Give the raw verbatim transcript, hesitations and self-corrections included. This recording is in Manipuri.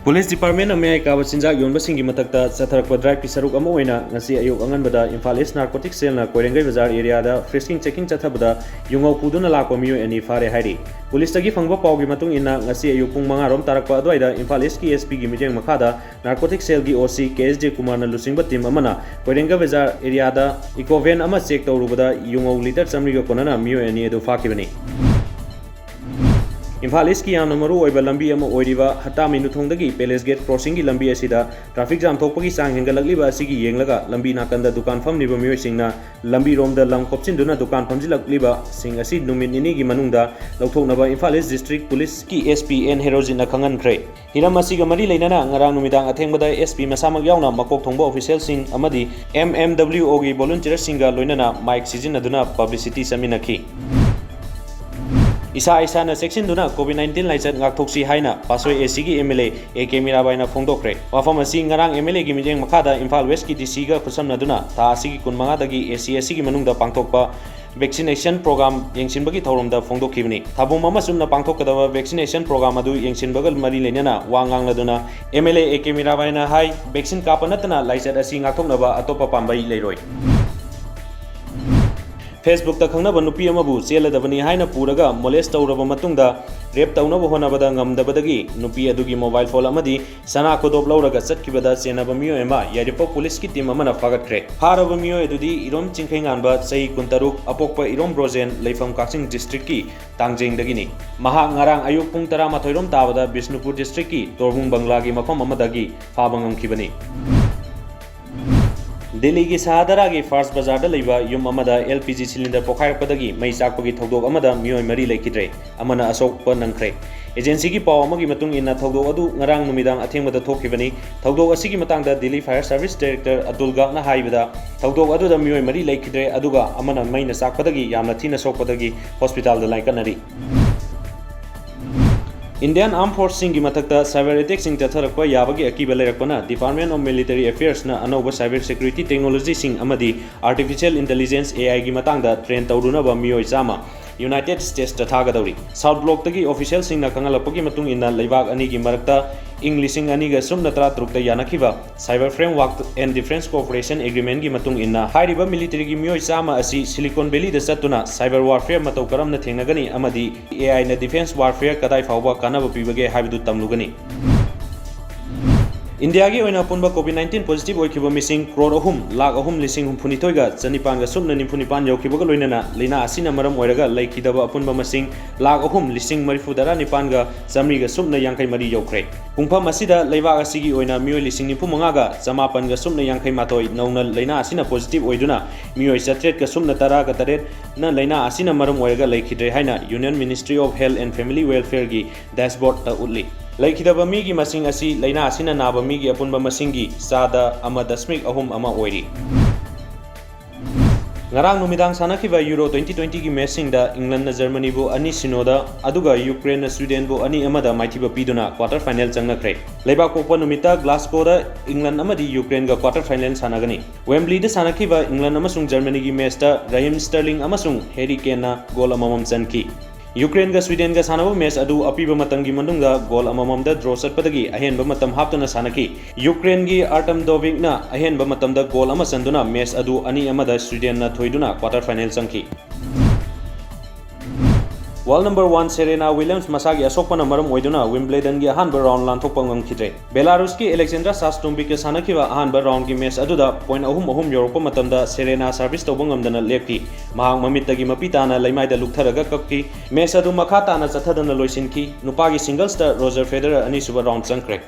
police department ꯅ ꯃꯌꯥꯏ ꯀꯥꯕ ꯆꯤꯟꯖꯥꯛ ꯌꯣꯟꯕꯁꯤꯡꯒꯤ ꯃꯊꯛꯇ ꯆꯠꯊꯔꯛꯄ drive ꯀꯤ ꯁꯔꯨꯛ ꯑꯃ ꯑꯣꯏꯅ ꯉꯁꯤ ꯑꯌꯨꯛ ꯑꯉꯟꯕꯗ ꯏꯝꯐꯥꯜ East Narcotics Cell ꯅ ꯀꯣꯏꯔꯦꯡꯒꯩ ꯕꯖꯥꯔ area ꯗ frisking checking ꯆꯠꯊꯕꯗ ꯌꯨꯉꯧ ꯄꯨꯗꯨꯅ ꯂꯥꯛꯄ ꯃꯤꯑꯣꯏ ꯑꯅꯤ ꯐꯥꯔꯦ ꯍꯥꯏꯔꯤ꯫ Police ꯇꯒꯤ ꯐꯪꯕ ꯄꯥꯎꯒꯤ ꯃꯇꯨꯡ ꯏꯟꯅ, ꯉꯁꯤ ꯑꯌꯨꯛ ꯄꯨꯡ ꯃꯉꯥ ꯔꯣꯝ ꯇꯥꯔꯛꯄ ꯑꯗꯨꯋꯥꯏꯗ ꯏꯝꯐꯥꯜ East ꯀꯤ S P ꯒꯤ ꯃꯤꯠꯌꯦꯡ ꯃꯈꯥꯗ Narcotics Cell ꯒꯤ O C K S J ꯀꯨꯃꯥꯔꯅ ꯂꯨꯆꯤꯡꯕ team ꯑꯃꯅ ꯀꯣꯏꯔꯦꯡꯒꯩ ꯕꯖꯥꯔ area ꯗ eco van ꯑꯃ check ꯇꯧꯔꯨꯕꯗ ꯌꯨꯉꯧ litre ꯆꯥꯃꯔꯤꯒ ꯀꯣꯟꯅꯅ ꯃꯤꯑꯣꯏ ꯑꯅꯤ ꯑꯗꯨ ꯐꯥꯈꯤꯕꯅꯤ꯫ ꯏꯝꯐꯥꯜ East ꯀꯤ ꯌꯥꯝꯅ ꯃꯔꯨ ꯑꯣꯏꯕ ꯂꯝꯕꯤ ꯑꯃ ꯑꯣꯏꯔꯤꯕ ꯍꯠꯇꯥ ꯃꯤꯅꯨꯊꯣꯡꯗꯒꯤ Palace Gate crossing ꯒꯤ ꯂꯝꯕꯤ ꯑꯁꯤꯗ traffic jam ꯊꯣꯛꯄꯒꯤ ꯆꯥꯡ ꯍꯦꯟꯒꯠꯂꯛꯂꯤꯕ ꯑꯁꯤꯒꯤ ꯌꯦꯡꯂꯒ, ꯂꯝꯕꯤ ꯅꯥꯀꯟꯗ ꯗꯨꯀꯥꯟ ꯐꯝꯂꯤꯕ ꯃꯤꯑꯣꯏꯁꯤꯡꯅ ꯂꯝꯕꯤꯔꯣꯝꯗ ꯂꯝ ꯈꯣꯞꯆꯤꯟꯗꯨꯅ ꯗꯨꯀꯥꯟ ꯐꯝꯖꯤꯜꯂꯛꯂꯤꯕꯁꯤꯡ ꯑꯁꯤ ꯅꯨꯃꯤꯠ ꯅꯤꯅꯤꯒꯤ ꯃꯅꯨꯡꯗ ꯂꯧꯊꯣꯛꯅꯕ ꯏꯝꯐꯥꯜ East District Police ꯀꯤ S P N ꯍꯦꯔꯣꯖꯤꯠꯅ ꯈꯪꯍꯟꯈ꯭ꯔꯦ꯫ ꯍꯤꯔꯝ ꯑꯁꯤꯒ ꯃꯔꯤ ꯂꯩꯅꯅ ꯉꯔꯥꯡ ꯅꯨꯃꯤꯗꯥꯡ ꯑꯊꯦꯡꯕꯗ S P ꯃꯁꯥꯃꯛ ꯌꯥꯎꯅ ꯃꯀꯣꯛ ꯊꯣꯡꯕ official ꯁꯤꯡ ꯑꯃꯗꯤ M M W O ꯒꯤ volunteer ꯁꯤꯡꯒ ꯂꯣꯏꯅꯅ mic ꯁꯤꯖꯤꯟꯅꯗꯨꯅ publicity ꯆꯠꯃꯤꯟꯅꯈꯤ꯫ ꯏꯁꯥ ꯏꯁꯥꯅ ꯆꯦꯛꯁꯤꯟꯗꯨꯅ COVID nineteen ꯂꯥꯏꯆꯠ ꯉꯥꯛꯊꯣꯛꯁꯤ ꯍꯥꯏꯅ ꯄꯥꯠꯁꯣꯏ A C ꯒꯤ M L A A K ꯃꯤꯔꯥꯕꯥꯏꯅ ꯐꯣꯡꯗꯣꯛꯈ꯭ꯔꯦ꯫ ꯋꯥꯐꯝ ꯑꯁꯤ ꯉꯔꯥꯡ M L A ꯒꯤ ꯃꯤꯠꯌꯦꯡ ꯃꯈꯥꯗ ꯏꯝꯐꯥꯜ West ꯀꯤ D C ꯒ ꯈꯨꯠꯁꯝꯅꯗꯨꯅ ꯊꯥ ꯑꯁꯤꯒꯤ ꯀꯨꯟꯃꯉꯥꯗꯒꯤ A C ꯑꯁꯤꯒꯤ ꯃꯅꯨꯡꯗ ꯄꯥꯡꯊꯣꯛꯄ vaccination program ꯌꯦꯡꯁꯤꯟꯕꯒꯤ ꯊꯧꯔꯝꯗ ꯐꯣꯡꯗꯣꯛꯈꯤꯕꯅꯤ꯫ ꯊꯥꯕꯨꯝ ꯑꯃ ꯆꯨꯝꯅ ꯄꯥꯡꯊꯣꯛꯀꯗꯕ vaccination program ꯑꯗꯨ ꯌꯦꯡꯁꯤꯟꯕꯒ ꯃꯔꯤ ꯂꯩꯅꯅ ꯋꯥ ꯉꯥꯡꯂꯗꯨꯅ M L A A K ꯃꯤꯔꯥꯕꯥꯏꯅ high, vaccine ꯀꯥꯞꯄ ꯅꯠꯇꯅ ꯂꯥꯏꯆꯠ ꯑꯁꯤ ꯉꯥꯛꯊꯣꯛꯅꯕ ꯑꯇꯣꯞꯄ ꯄꯥꯝꯕꯩ ꯂꯩꯔꯣꯏ꯫ Facebook ꯇ ꯈꯪꯅꯕ ꯅꯨꯄꯤ ꯑꯃꯕꯨ ꯆꯦꯜꯂꯗꯕꯅꯤ ꯍꯥꯏꯅ ꯄꯨꯔꯒ molest ꯇꯧꯔꯕ ꯃꯇꯨꯡꯗ rape ꯇꯧꯅꯕ ꯍꯣꯠꯅꯕꯗ ꯉꯝꯗꯕꯗꯒꯤ ꯅꯨꯄꯤ ꯑꯗꯨꯒꯤ mobile phone ꯑꯃꯗꯤ ꯁꯅꯥ ꯈꯨꯗꯣꯞ ꯂꯧꯔꯒ ꯆꯠꯈꯤꯕꯗ ꯆꯦꯟꯅꯕ ꯃꯤꯑꯣꯏ ꯑꯃ ꯌꯥꯏꯔꯤꯄꯣꯛ police ꯀꯤ team ꯑꯃꯅ ꯐꯥꯒꯠꯈ꯭ꯔꯦ꯫ ꯐꯥꯔꯕ ꯃꯤꯑꯣꯏ ꯑꯗꯨꯗꯤ ꯏꯔꯣꯝ ꯆꯤꯡꯈꯩꯉꯥꯟꯕ, ꯆꯍꯤ ꯀꯨꯟꯇꯔꯨꯛ, ꯑꯄꯣꯛꯄ ꯏꯔꯣꯝ ꯕ꯭ꯔꯣꯖꯦꯟ, ꯂꯩꯐꯝ ꯀꯛꯆꯤꯡ district ꯀꯤ ꯇꯥꯡꯖꯦꯡꯗꯒꯤꯅꯤ꯫ ꯃꯍꯥꯛ ꯉꯔꯥꯡ ꯑꯌꯨꯛ ꯄꯨꯡ ꯇꯔꯥꯃꯥꯊꯣꯏ ꯔꯣꯝ ꯇꯥꯕꯗ ꯕꯤꯁꯅꯨꯄꯨꯔ district ꯀꯤ ꯇꯣꯔꯕꯨꯡ ꯕꯪꯒ꯭ꯂꯥꯒꯤ ꯃꯐꯝ ꯑꯃꯗꯒꯤ ꯐꯥꯕ ꯉꯝꯈꯤꯕꯅꯤ꯫ ꯗꯤꯜꯂꯤꯒꯤ ꯁꯍꯥꯗꯔꯥꯒꯤ ꯐꯥꯔꯁ ꯕꯖꯥꯔꯗ ꯂꯩꯕ ꯌꯨꯝ ꯑꯃꯗ L P G cylinder ꯄꯣꯈꯥꯏꯔꯛꯄꯗꯒꯤ ꯃꯩ ꯆꯥꯛꯄꯒꯤ ꯊꯧꯗꯣꯛ ꯑꯃꯗ ꯃꯤꯑꯣꯏ ꯃꯔꯤ ꯂꯩꯈꯤꯗ꯭ꯔꯦ, ꯑꯃꯅ ꯑꯁꯣꯛꯄ ꯅꯪꯈ꯭ꯔꯦ꯫ Agency ꯒꯤ ꯄꯥꯎ ꯑꯃꯒꯤ ꯃꯇꯨꯡ ꯏꯟꯅ, ꯊꯧꯗꯣꯛ ꯑꯗꯨ ꯉꯔꯥꯡ ꯅꯨꯃꯤꯗꯥꯡ ꯑꯊꯦꯡꯕꯗ ꯊꯣꯛꯈꯤꯕꯅꯤ꯫ ꯊꯧꯗꯣꯛ ꯑꯁꯤꯒꯤ ꯃꯇꯥꯡꯗ Delhi Fire Service Director Atul ꯒꯥꯔꯒꯅ ꯍꯥꯏꯕꯗ, ꯊꯧꯗꯣꯛ ꯑꯗꯨꯗ ꯃꯤꯑꯣꯏ ꯃꯔꯤ ꯂꯩꯈꯤꯗ꯭ꯔꯦ, ꯑꯗꯨꯒ ꯑꯃꯅ ꯃꯩꯅ ꯆꯥꯛꯄꯗꯒꯤ ꯌꯥꯝꯅ ꯊꯤꯅ ꯁꯣꯛꯄꯗꯒꯤ hospital ꯗ ꯂꯥꯏꯀꯠꯅꯔꯤ꯫ Indian Armed Force ꯁꯤꯡꯒꯤ ꯃꯊꯛꯇ cyber attack ꯁꯤꯡ ꯆꯠꯊꯔꯛꯄ ꯌꯥꯕꯒꯤ ꯑꯀꯤꯕ ꯂꯩꯔꯛꯄꯅ Department of Military Affairs ꯅ ꯑꯅꯧꯕ cyber security technology ꯁꯤꯡ ꯑꯃꯗꯤ artificial intelligence, A I ꯒꯤ ꯃꯇꯥꯡꯗ train ꯇꯧꯔꯨꯅꯕ ꯃꯤꯑꯣꯏ ꯆꯥꯝꯃ United States ꯇ ꯊꯥꯒꯗꯧꯔꯤ꯫ South Bloc ꯇꯒꯤ official ꯁꯤꯡꯅ ꯈꯪꯍꯜꯂꯛꯄꯒꯤ ꯃꯇꯨꯡ ꯏꯟꯅ, ꯂꯩꯕꯥꯛ ꯑꯅꯤꯒꯤ ꯃꯔꯛꯇ ꯏꯪ ꯂꯤꯁꯤꯡ ꯑꯅꯤꯒ ꯁꯨꯞꯅ ꯇꯔꯥꯇꯔꯨꯛꯇ ꯌꯥꯅꯈꯤꯕ Cyber Framework and Defense Cooperation Agreement-ꯒꯤ ꯃꯇꯨꯡ ꯏꯟꯅ, ꯍꯥꯏꯔꯤꯕ military-ꯒꯤ ꯃꯤꯑꯣꯏ ꯆꯥꯝꯃ ꯑꯁꯤ Silicon Valley-ꯗ ꯆꯠꯇꯨꯅ cyber warfare ꯃꯇꯧ ꯀꯔꯝꯅ ꯊꯦꯡꯅꯒꯅꯤ ꯑꯃꯗꯤ A I-ꯅ defense warfare ꯀꯗꯥꯏ ꯐꯥꯎꯕ ꯀꯥꯟꯅꯕ ꯄꯤꯕꯒꯦ ꯍꯥꯏꯕꯗꯨ ꯇꯝꯂꯨꯒꯅꯤ꯫ ꯏꯟꯗꯤꯌꯥꯒꯤ ꯑꯣꯏꯅ ꯑꯄꯨꯟꯕ COVID nineteen positive ꯑꯣꯏꯈꯤꯕ ꯃꯤꯁꯤꯡ ꯀ꯭ꯔꯣꯔ ꯑꯍꯨꯝ ꯂꯥꯈ ꯑꯍꯨꯝ ꯂꯤꯁꯤꯡ ꯍꯨꯝꯐꯨꯅꯤꯊꯣꯏꯒ ꯆꯅꯤꯄꯥꯟꯒ ꯁꯨꯞꯅ ꯅꯤꯐꯨ ꯅꯤꯄꯥꯟ ꯌꯧꯈꯤꯕꯒ ꯂꯣꯏꯅꯅ, ꯂꯥꯏꯅꯥ ꯑꯁꯤꯅ ꯃꯔꯝ ꯑꯣꯏꯔꯒ ꯂꯩꯈꯤꯗꯕ ꯑꯄꯨꯟꯕ ꯃꯁꯤꯡ ꯂꯥꯈ ꯑꯍꯨꯝ ꯂꯤꯁꯤꯡ ꯃꯔꯤꯐꯨ ꯇꯔꯥ ꯅꯤꯄꯥꯟꯒ ꯆꯥꯃꯔꯤꯒ ꯁꯨꯞꯅ ꯌꯥꯡꯈꯩ ꯃꯔꯤ ꯌꯧꯈ꯭ꯔꯦ꯫ ꯄꯨꯡꯐꯝ ꯑꯁꯤꯗ ꯂꯩꯕꯥꯛ ꯑꯁꯤꯒꯤ ꯑꯣꯏꯅ ꯃꯤꯑꯣꯏ ꯂꯤꯁꯤꯡ ꯅꯤꯐꯨ ꯃꯉꯥꯒ ꯆꯃꯥꯄꯟꯒ ꯁꯨꯞꯅ ꯌꯥꯡꯈꯩ ꯃꯥꯊꯣꯏ ꯅꯧꯅ ꯂꯥꯏꯅꯥ ꯑꯁꯤꯅ positive ꯑꯣꯏꯗꯨꯅ, ꯃꯤꯑꯣꯏ ꯆꯥꯇ꯭ꯔꯦꯠꯀ ꯁꯨꯞꯅ ꯇꯔꯥꯒ ꯇꯔꯦꯠꯅ ꯂꯥꯏꯅꯥ ꯑꯁꯤꯅ ꯃꯔꯝ ꯑꯣꯏꯔꯒ ꯂꯩꯈꯤꯗ꯭ꯔꯦ ꯍꯥꯏꯅ Union Ministry of Health and Family Welfare-ꯒꯤ dashboard-ꯇ ꯎꯠꯂꯤ꯫ ꯂꯩꯈꯤꯗꯕ ꯃꯤꯒꯤ ꯃꯁꯤꯡ ꯑꯁꯤ ꯂꯥꯏꯅꯥ ꯑꯁꯤꯅ ꯅꯥꯕ ꯃꯤꯒꯤ ꯑꯄꯨꯟꯕ ꯃꯁꯤꯡꯒꯤ ꯆꯥꯗ ꯑꯃ ꯗꯁꯃꯤꯛ ꯑꯍꯨꯝ ꯑꯃ ꯑꯣꯏꯔꯤ꯫ ꯉꯔꯥꯡ ꯅꯨꯃꯤꯗꯥꯡ ꯁꯥꯟꯅꯈꯤꯕ Euro twenty twenty-ꯒꯤ match-ꯁꯤꯡꯗ England-ꯅ Germany-ꯕꯨ ꯑꯅꯤ ꯁꯤꯅꯣꯗ, ꯑꯗꯨꯒ Ukraine-ꯅ Sweden-ꯕꯨ ꯑꯅꯤ ꯑꯃꯗ ꯃꯥꯏꯊꯤꯕ ꯄꯤꯗꯨꯅ quarter final ꯆꯪꯅꯈ꯭ꯔꯦ꯫ ꯂꯩꯕꯥꯛꯄꯣꯛꯄ ꯅꯨꯃꯤꯠꯇ Glasgow-ꯗ England ꯑꯃꯗꯤ Ukraine-ꯒ quarter final ꯁꯥꯟꯅꯒꯅꯤ꯫ Wembley-ꯗ ꯁꯥꯟꯅꯈꯤꯕ England ꯑꯃꯁꯨꯡ Germany-ꯒꯤ match-ꯇ Raheem Sterling ꯑꯃꯁꯨꯡ Harry Kane-ꯅ goal ꯑꯃꯃꯝ ꯆꯟꯈꯤ꯫ Ukraine-ꯒ Sweden-ꯒ ꯁꯥꯟꯅꯕ match ꯑꯗꯨ ꯑꯄꯤꯕ ꯃꯇꯝꯒꯤ ꯃꯅꯨꯡꯗ goal ꯑꯃꯃꯝꯗ draw ꯆꯠꯄꯗꯒꯤ ꯑꯍꯦꯟꯕ ꯃꯇꯝ ꯍꯥꯞꯇꯨꯅ ꯁꯥꯟꯅꯈꯤ꯫ Ukraine-ꯒꯤ Artem Dovbyk-ꯅ ꯑꯍꯦꯟꯕ ꯃꯇꯝꯗ goal ꯑꯃ ꯆꯟꯗꯨꯅ match ꯑꯗꯨ ꯑꯅꯤ ꯑꯃꯗ Sweden-ꯅ ꯊꯣꯏꯗꯨꯅ quarter final ꯆꯪꯈꯤ꯫ World number one Serena Williams ꯃꯁꯥꯒꯤ ꯑꯁꯣꯛꯄꯅ ꯃꯔꯝ ꯑꯣꯏꯗꯨꯅ Wimbledon-ꯒꯤ ꯑꯍꯥꯟꯕ round ꯂꯥꯟꯊꯣꯛꯄ ꯉꯝꯈꯤꯗ꯭ꯔꯦ꯫ Belarus-ꯀꯤ Alexandra Sastunbik-ꯀ ꯁꯥꯟꯅꯈꯤꯕ ꯑꯍꯥꯟꯕ round-ꯒꯤ match ꯑꯗꯨꯗ point ꯑꯍꯨꯝ ꯑꯍꯨꯝ ꯌꯧꯔꯛꯄ ꯃꯇꯝꯗ Serena service ꯇꯧꯕ ꯉꯝꯗꯅ ꯂꯦꯞꯈꯤ꯫ ꯃꯍꯥꯛ ꯃꯃꯤꯠꯇꯒꯤ ꯃꯄꯤ ꯇꯥꯅ ꯂꯩꯃꯥꯏꯗ ꯂꯨꯞꯊꯔꯒ ꯀꯞꯈꯤ꯫ Match ꯑꯗꯨ ꯃꯈꯥ ꯇꯥꯅ ꯆꯠꯊꯗꯅ ꯂꯣꯏꯁꯤꯟꯈꯤ꯫ ꯅꯨꯄꯥꯒꯤ singles-ꯇ Roger Federer ꯑꯅꯤꯁꯨꯕ round ꯆꯪꯈ꯭ꯔꯦ꯫